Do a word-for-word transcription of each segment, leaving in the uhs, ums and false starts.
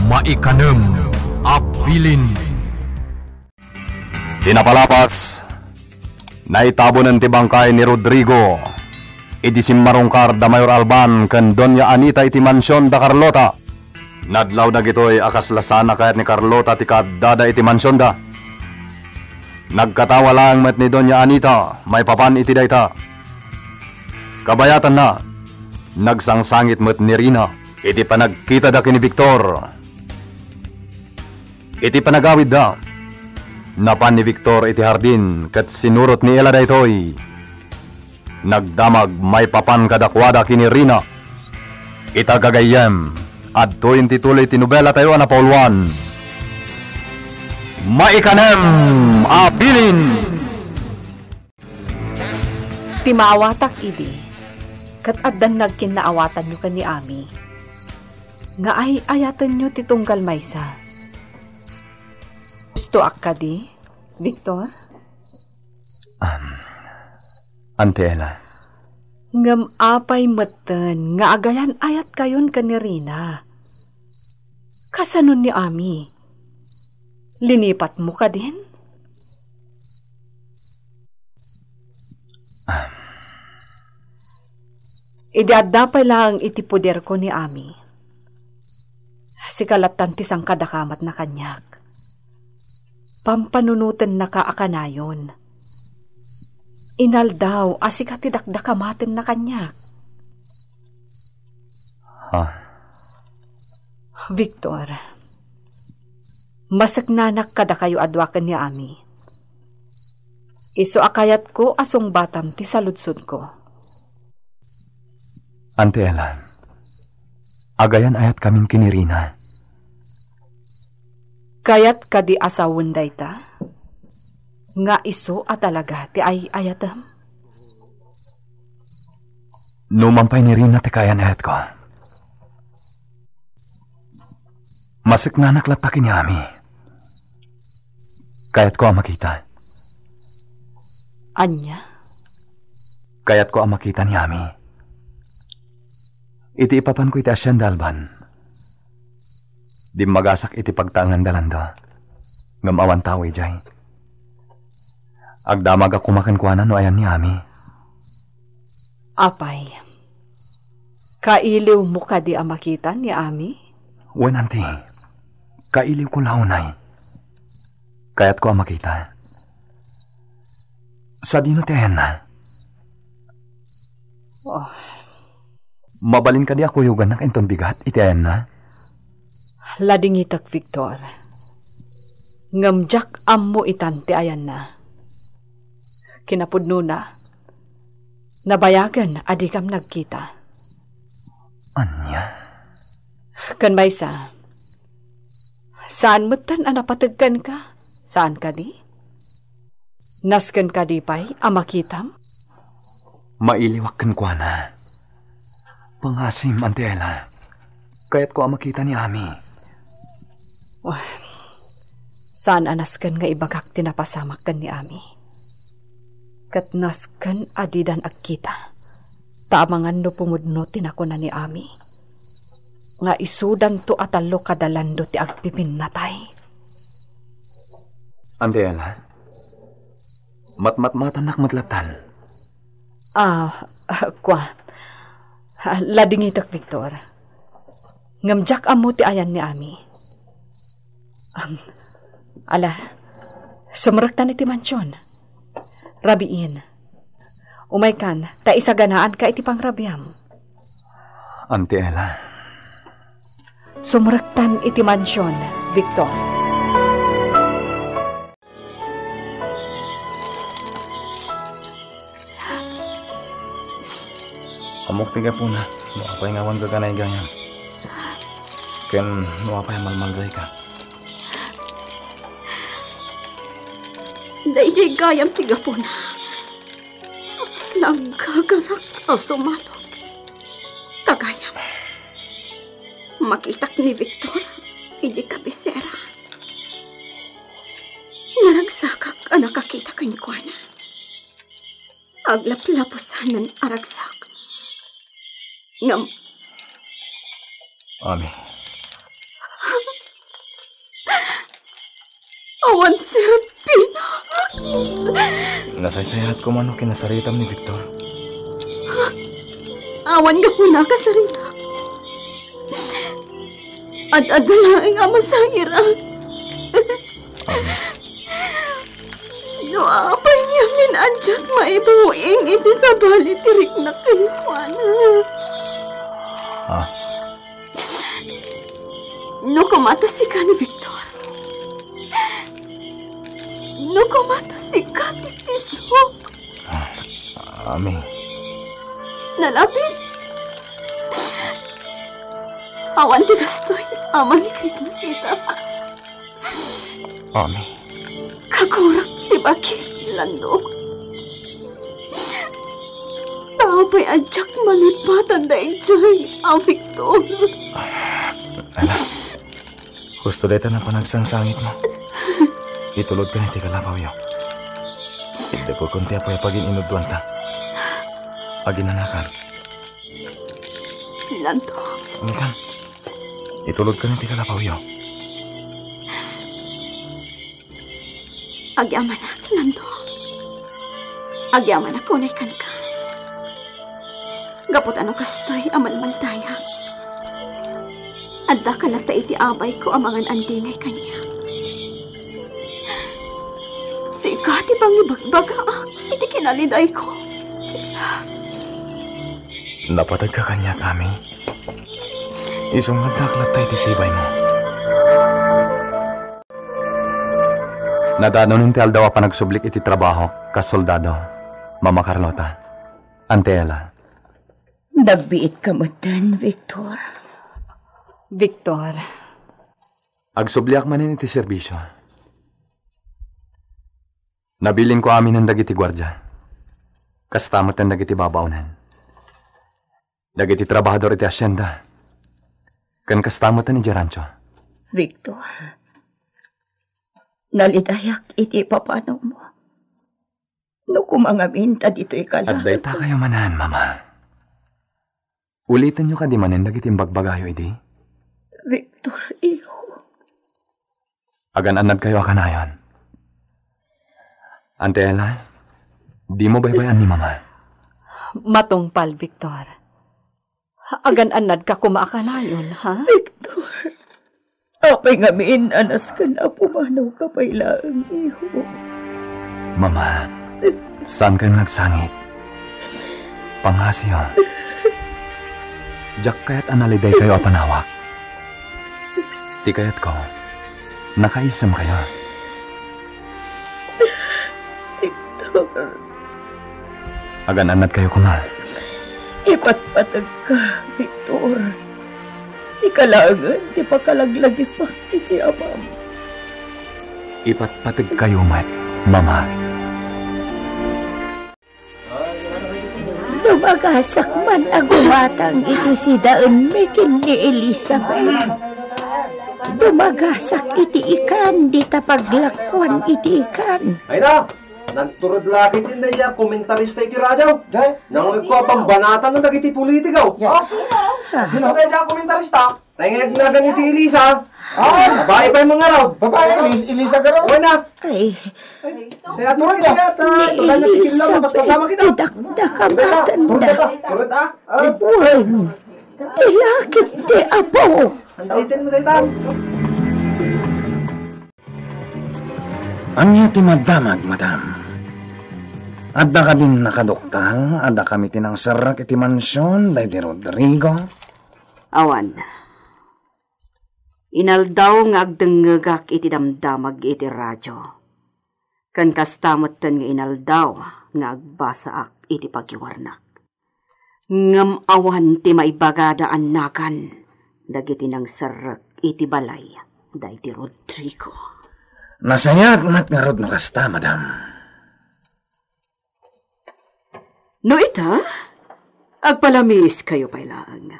Maikanem a bilin. Ti napalabas, naitabonen ti bangkay ni Rodrigo idi simmarungkar da Mayor Alban ken Doña Anita iti mansion da Carlota. Nadlaw dagitoy a kasla saan a kayat ni Carlota ti kaaddada iti mansionda. Nagkatawa laeng met ni Doña Anita maipapan iti dayta. Kabayatanna, nagsangsangit met ni Rina iti panagkitada ken ni Victor. Iti panagawidda, napan ni Victor iti hardin ket sinurot ni Ella daytoy. Nagdamag maipapan kadakuada ken ni Rina. Ita gagayyem, adtoyen ti tuloy ti nobelatayo a napauluan. Maikanem a bilin. Ti maawatak idi, ket addan nagkinnaawatanyo ken ni Ami, nga ay-ayatenyo ti tunggal maysa. Gustoak kadi, Victor? Um, Auntie Ella. Ngem apay metten nga agayan-ayatkayon ken ni Rina? Kasano ni Ami? Linipatmo kadin? Um, Idi adda pay laeng iti poderko ni Ami, sika lattan ti sangkadakamatna kaniak. Pampanunotennaka a kanayon. Inaldaw a sika ti dakdakamatenna kaniak. Ha? Victor, maseknanak kadakayo a dua ken ni Ami. Isu a kayatko a sungbatam ti saludsodko. Auntie Ella, agayan-ayatkamin ken ni Rina. Kayat kadi a sawen dayta? Nga isu a talaga ti ay-ayatem? Numan pay ni Rina ti kaayan-ayatko. Maseknanak latta ken ni Ami. Kayatko a makita. Ania? Kayatko a makita ni Ami. Iti ipapanko iti Hacienda Alban, dimmagasak iti pagtaenganda Lando, ngem awan tao idiay. Agdamagak koma kenkuana no ayan ni Ami. Apay, kailiwmo kadi a makita ni Ami? Wen, Auntie. Kailiwko la unay. Kayatko a makita. Sadino ti ayanna? Oh. Mabalin kadi a kuyogannak inton bigat iti ayanna? Ladingitek, Victor. Ngem diak ammo itan ti ayanna. Kinapudnona, nabayagen a dikam nagkita. Ania? Ken maysa, saan metten a napateg kenka? Saan kadi? Nasken kadi pay a makitam? Mailiwak kenkuana. Pangasim, Auntie Ella. Kayatko a makita ni Ami. Wah, saan a nasken nga ibagak ti napasamak ken ni Ami. Ket nasken a didan agkita. Ta amangan no pumudno ti nakuna ni Ami, nga isudanto a tallo kada Lando ti agpipinnatay. Auntie Ella, matmatmatannak met lattan. Ah, ah, kua. Ah, ladingitek, Victor. Ngem diak ammo ti ayan ni Ami. Am, ala, sumrektan iti mansion. Rabiin. Umaykan, ta isaganaanka iti pangrabiam. Auntie Ella. Sumrektan iti mansion, Victor. Ammok ti gapuna, no apay nga awan gaganaygayam. Ken no apay a malmalrayka. Daydiay gayam ti gapuna. Kasla aggaganak a sumalok. Ta gayam, makitak ni Victor idi kabisera. Naragsakak a nakakita kenkuana. Aglaplapusan a ragsak. Ngem, Ami. Serafina! Nasaysayaat koma no kinasaritam ni Victor. Awan gapuna kasarita. Ad-adda laeng a masangirak. No apay ngamin a diak maibaw-ing iti sabali ti riknak kenkuana. Ah. No koma ta sika ni Victor. No koma ta sika ti pisok. Ah, Ami. Nalabit. Awan ti kastoy a mangikrik makita. Ami. Kagurak ti bagi, Lando. Ta apay a diak malipatan daydiay a Victor? Ala, husto dayta a panagsangsangitam. Itulodkan iti kalapawyo. Iddepelkon ti apoy a pagin-inudduanta. Aginanakan. Lando. Ikan. Itulodkan iti kalapawyo. Agyamanak, Lando. Agyamanak unay kenka. Gapu ta no kastoy a malmaldayak, addaka latta iti abayko a mangan-andingay kaniak. Sika ti pangibagbagaak iti kinalidayko. Napateg ka kaniak, Ami. Isu nga addaak latta iti sibaymo. Nadanonen ti aldaw a panagsublik iti trabahok kas soldado, Mama Carlota. Auntie Ella. Nagbiitka metten, Victor. Victor. Agsubliak manen iti serbisio. Nabilinko aminen dagiti guardia. Kasta metten dagiti babaonen. Dagiti trabahador iti hacienda. Ken kasta metten iti rancho. Victor, nalidayak iti ipapanawmo. No koma ngamin ta ditoy ka laeng. Addayta kayo manen, Mama. Ulitenyo kadi manen dagiti imbagbagayo idi? Victor, iho. Agan-annadkayo a kanayon. Auntie Ella, dimo baybay-an ni Mama. Matungpal, Victor. Agan-annadka koma a kanayon, ha? Victor, apay ngamin a nasken a pumanawka pay laeng, iho? Mama, saankayon nga agsangit. Pangngasiyo. Diak kayat a nalidaykayo a panawak. Ti kayatko, nakaisem kayo. Victor. Agan-annad kayo koma. Ipatpategka, Victor. Sika laengen ti pakalaglagipak iti amam. Ipatpateg kayo met, Mama. Dumagasak man a gumatang iti sidaenmi ken ni Elizabeth. Dumagasak iti ikan dita paglakuan iti ikan. Ay na, nagturod la ket inday a komentarista iti radio. Jay? Nangngegko a pambanatan dagiti politiko. Yeah. Ah, sino? Sino? Sino tayo a komentarista? Tengek na ganito, Elisa. Ah. Babae pay mangarod. Babae, Elis-, Elisa garod. Wala. Ay. Kaya tuloy na. Ni Elisa, pasama kita. Idakdak a matanda. Tuloy ka. Tuloy ka. Ah. Wen, ti laki ti apo. Salitin mo, Daytan. Ania ti madamag, madam? Adda kadin nakaduktal? Adda kami ti nangserrek iti mansion daydi Rodrigo? Awan. Inaldaw nga agdengngegak iti damdamag iti radio. Ken kasta metten nga inaldaw nga agbasaak iti pagiwarnak. Ngem awan ti maibagada a nagan dagiti nangserrek iti balay daydi Rodrigo. Nasayaat met ngarud no kasta, madam. No ita, agpalamiiskayo pay laeng.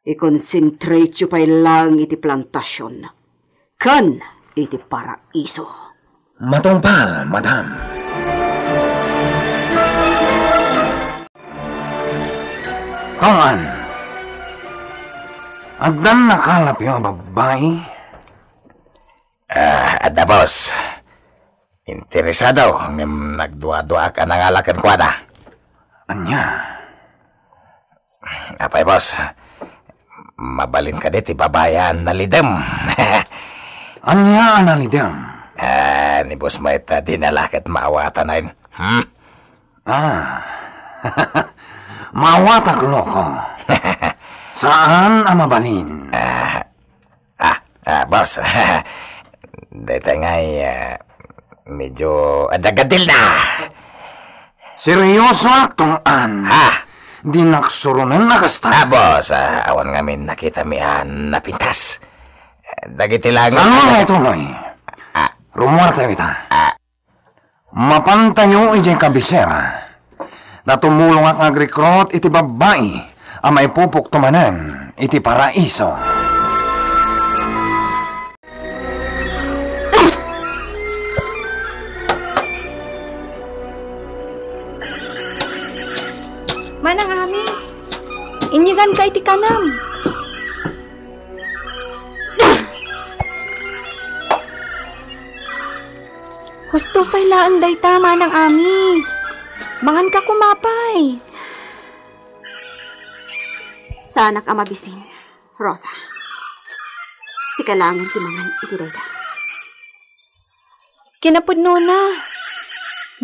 Ikonsentrateyo pay laeng iti plantasion ken iti paraiso. Matungpal, madam. Haan, addan nakalapyo a babbai? Ah, Adda, boss. Interesado ngem nagduaduaak a nangala kenkuana. Ania? Apay, boss, mabalin kadi ti babai a nalidem? Ania a nalidem? Ah, ni boss met a dinala ket maawatan, ay. Hmm? Ah. Maawatak, loko. Saan a mabalin. Ah, ah, ah, boss. Dayta ngay, ah, medyo adda gadilna. Seryosoak, Tong-an. Ha? Dinak suronen a kasta. Ah, boss, ah, awan ngamin nakitami a napintas. Dagiti lang. Saan mo nga ituloy? Ah. Rumuartayo ita. Ah. Mapantayo idiay kabisera. Ta tumulongak nga agrekrut iti babbai a maipupukto manen iti paraiso. Manang Ami, inyiganka iti kanam. Husto pay laeng dayta, Manang Ami. Manganka koma pay. Saanak a mabisin, Rosa. Sika laengen ti mangan iti dayta. Kinapudnona,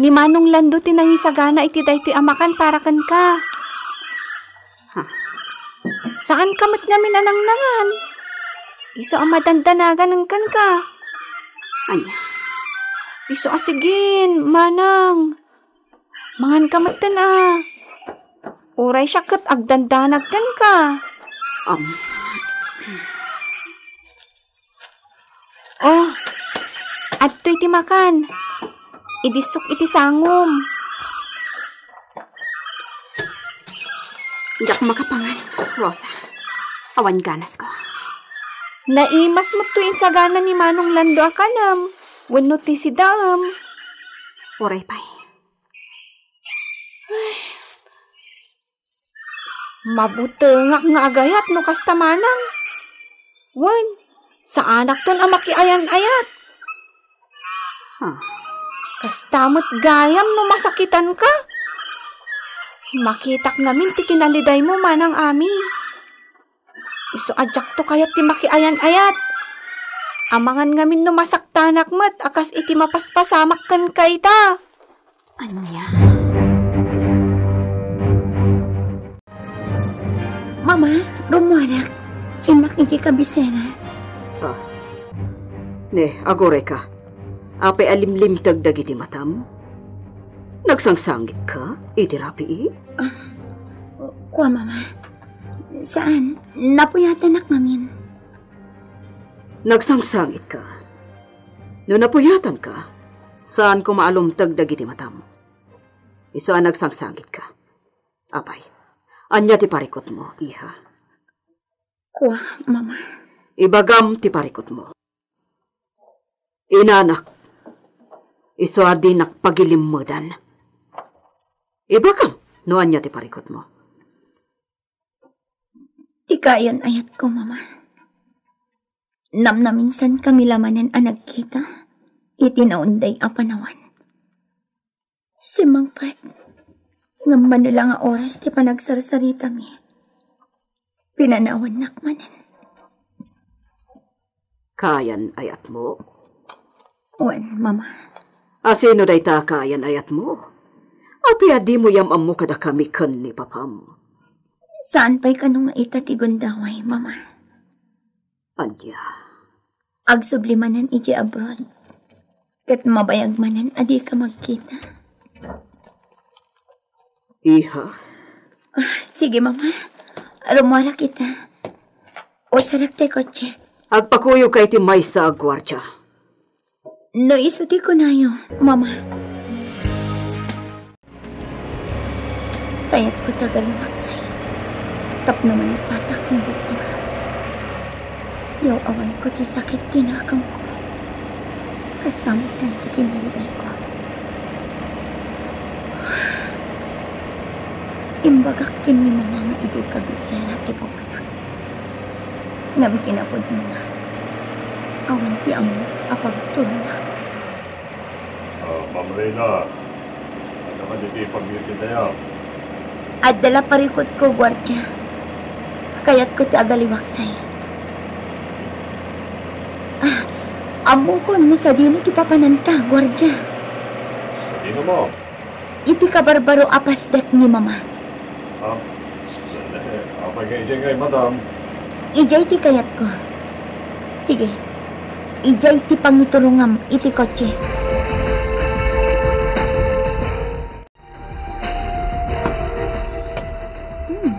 ni Manong Lando ti nangisagana iti daytoy a makan para kenka. Ha? Saanka met ngamin a nangnangan. Isu a madandanagan kenka. Ania? Isu a sigin, manang. Manganka metten a. Uray siak ket agdandanag kenka. Um. Oh, adtoy ti makan. Idissok iti sangom. Diak makapangan, Rosa. Awan ganasko. Naimas met toy insagana ni Manong Lando a kanem wenno ti sidaem. Uray pay. Ay. Mabutengak nga agayat no kasta manang. Wen, saanakton a makiayan-ayat. Huh. Kasta met gayam no masakitanka. Makitak ngamin ti kinalidaymo, Manang Ami. Isu a diakto kayat ti makiayan-ayat. Amangan ngamin no masaktanak met a kas iti mapaspasamak kenka ita. Ania? Mama, rumuarak. Innak iti kabisera. Ah. Ne, agurayka. Apay a limlimteg dagiti matam? Nagsangsangitka iti rabii? Ah, kua, Mama. Saan, napuyatanak ngamin. Nagsangsangitka. No napuyatanka, saan koma a lumteg dagiti matam. Isu a nagsangsangitka. Apay, ania ti parikutmo, iha? Kua, Mama. Ibagam ti parikutmo. Inanak, isu a dinak pagilimmedan. Ibagam no ania ti parikutmo. Ti kaayan-ayatko, Mama. Namnaminsankami la manen a nagkita iti naunday a panawan. Simmangpet, ngem mano la nga oras ti panagsarsaritami, pinanawannak manen. Kaayan-ayatmo? Wen, Mama. Asino dayta a kaayan-ayatmo? Apay a dimo yam-ammo kadakami ken ni papam? Saan pay kano nga ita ti gundaway, Mama. Ania? Agsubli manen idiay abroad. Ket mabayag manen a dika magkita. Iha? Ah, sige, Mama. Rumuarak ita. Usarek ti kotsek. Agpakuyogka iti maysa a guardia. No isu ti kunayo, Mama. Kayatko ta agalimagsay tapno manipatak ni doktor. Yaw-awanko ti sakit ti nakemko. Kasta metten ti kinalidayko. Imbagak ken ni Mama nga idiay kabisera ti papanak. Ngem kinapudnona, Awan ti ammok a pagtulonnak. Ah, Ma'am Reyna, adda kadi ti pagngikitayo? Adda la parikutko, guardia. Kayatko ti agaliwaksay. Ah, ammokon no sadino ti papananta, guardia. Sadino, ma'am? Iti kabarbaro a pasdek ni Mama. Ah, apay nga idiay ngay, madam? Idiay ti kayatko. Sige, idiay ti pangiturongam iti kotse. Hmm.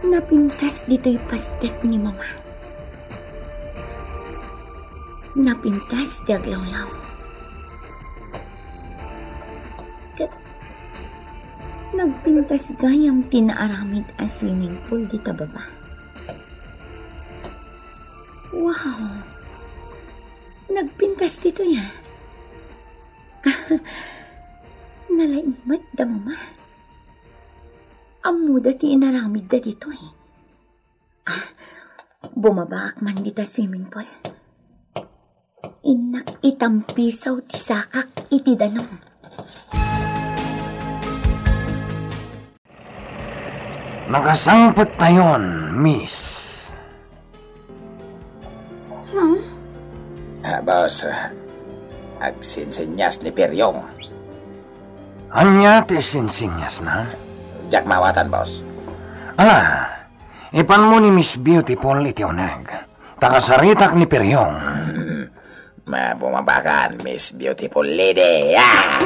Napintas ditoy pasdek ni Mama. Napintas ti aglawlaw. Ket nagpintas gayam ti naaramid a swimming pool dita baba. Wow! Nagpintas ditoy, ah. Nalaing met da Mama. Ammoda ti inaramidda ditoy. Ah, bumabaak man dita swimming pool. Innak itampisaw ti sakak iti danum. Nakasangpettayon, miss. Hmm? Ah, boss, ah, agsinsinyas ni Peryong. Ania ti sinsinyasna? Diak maawatan, boss. Ala, ipanmo ni Miss Beautiful iti uneg. Ta kasaritak ni Peryong. Hmm. Ma, bumabakan, Miss Beautiful Lady. Ah!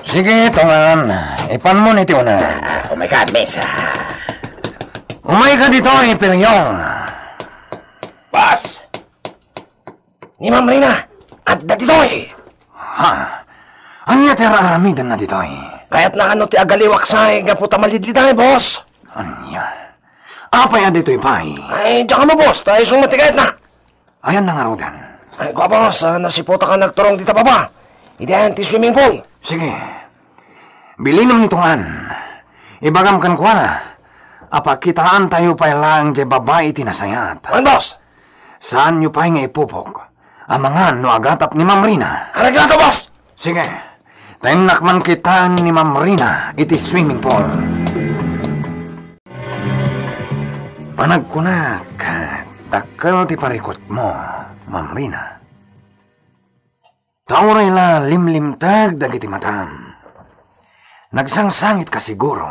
Sige, tungan. Ipanmo ni ti uneg. Ah, umay ka, miss. Ah. Umay ka ditoy, Peryong. Boss! Ni Ma'am Rina, adda ditoy. Ha? Ania ti ar-aramidenna ditoy? Kayatna kano ti agaliwaksay gapu ta malidliday, boss. Ania? Apay a ditoy pay? Ay, diak ammo, boss, ta isu met ti kayatna. Ayanna ngaruden? Ay, kua, boss, ah, nasiputak a nagturong dita baba. Idi ayan ti swimming pool. Sige. Bilinem ni tungan. Ibagam kenkuana a pakitaantayo pay laeng diay babai ti nasayaat. Wen, boss. Saanyo pay nga ipupok. Amangan no agatap ni Ma'am Rina. Areglato, boss! Sige. Ta innak man kitaen ni Ma'am Rina iti swimming pool. Panagkunak, dakkel ti parikutmo, Ma'am Rina. Ta uray la limlimteg dagiti matam. Nagsangsangitka siguro.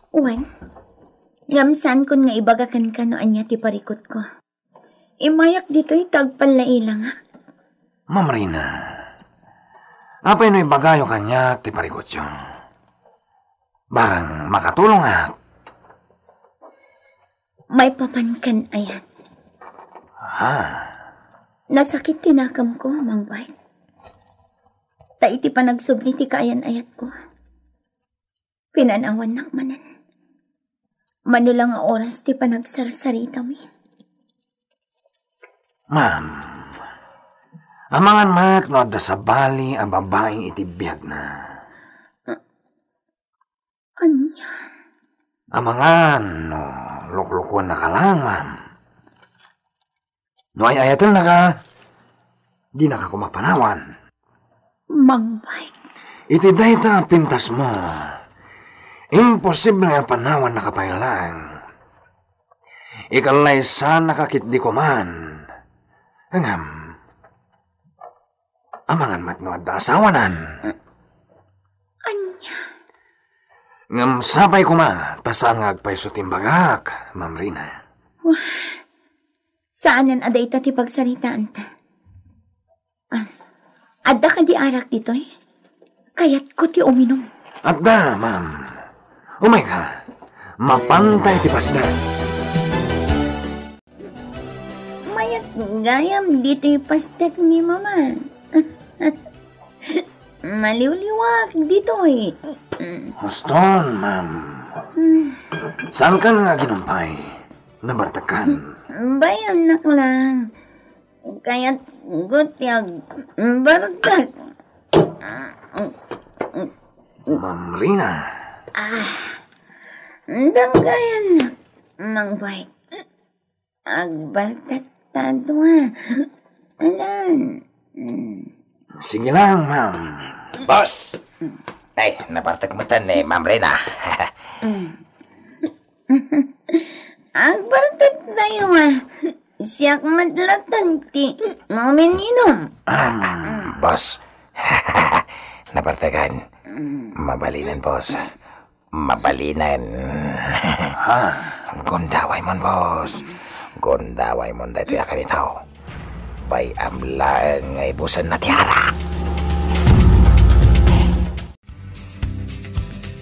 Wen, ngem saankon nga ibaga kenka no ania ti parikutko. Immayak ditoy ta agpallailangak. Ma'am Rina, apay no ibagayo kaniak ti parikutyo? Barang makatulongak. Maipapan ken ayan. Ha? Nasakit ti nakemko, Mang Bart. Ta iti panagsubli ti kaayan-ayatko, pinan-awannak manen. Mano la nga oras ti panagsarsaritami. Ma'am, amangan met no adda sabali a babai iti biagna. Ania? Amangan no luklukuennaka laeng, ma'am. No ay-ayatennaka, dinaka koma panawan. Mang Bart. Iti dayta a pintasmo, imposible a panawannaka pay laeng. Ikallaysannaka ketdi koman. Ngem, amangan met no adda asawanan. Ania? Ngem sapay koma, ta saan nga agpayso ti imbagak, Ma'am Rina. Wah, saanen a dayta ti pagsaritaanta. Ah, adda kadi arak ditoy? Kayatko ti uminum. Adda, ma'am. Umayka. Mapantay ti pasdek. Mayat gayam ditoy pasdek ni Mama. Maliwliwak ditoy. Huston, ma'am. Saankan nga aginumpay? Nabartekkan? Bayannak lang. Kayatko ti agbartek. Ma'am Rina. Ah, Danggayan, Mang Bart. Agbartek ta dua. Alan. Mm. Sige lang, ma'am. Boss! Ay, nabartek mo tan ni Ma'am Rena. Mm. Agbartek tayo, ah. Siak met latta ti maumininum. Ah, boss. Nabartekan. Mm. Mabalinen, boss. Mabalinen. Ha? Gundaway mon, boss. Gundaway mon daytoy a kanitaw. Bay-am laeng nga ibusen na ti arak.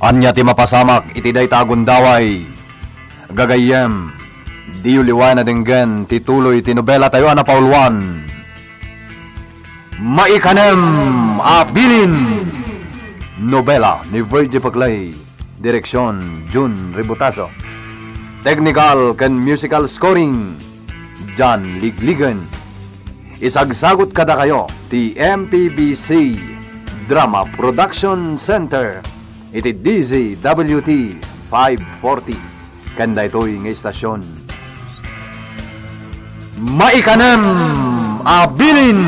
Ania ti mapasamak iti dayta a gundaway? Gagayyem, diyo liwayan a denggen ti tuloy ti nobelatayo a napauluan. Maikanem a Bilin! Nobela ni Virgie Paclay. Direksion, Jun Ributaso. Technical ken musical scoring, John Ligligan. Isagsagut kadakayo ti M P B C Drama Production Center iti D Z W T five forty. Ken daytoy nga istasion, Maikanem a Bilin!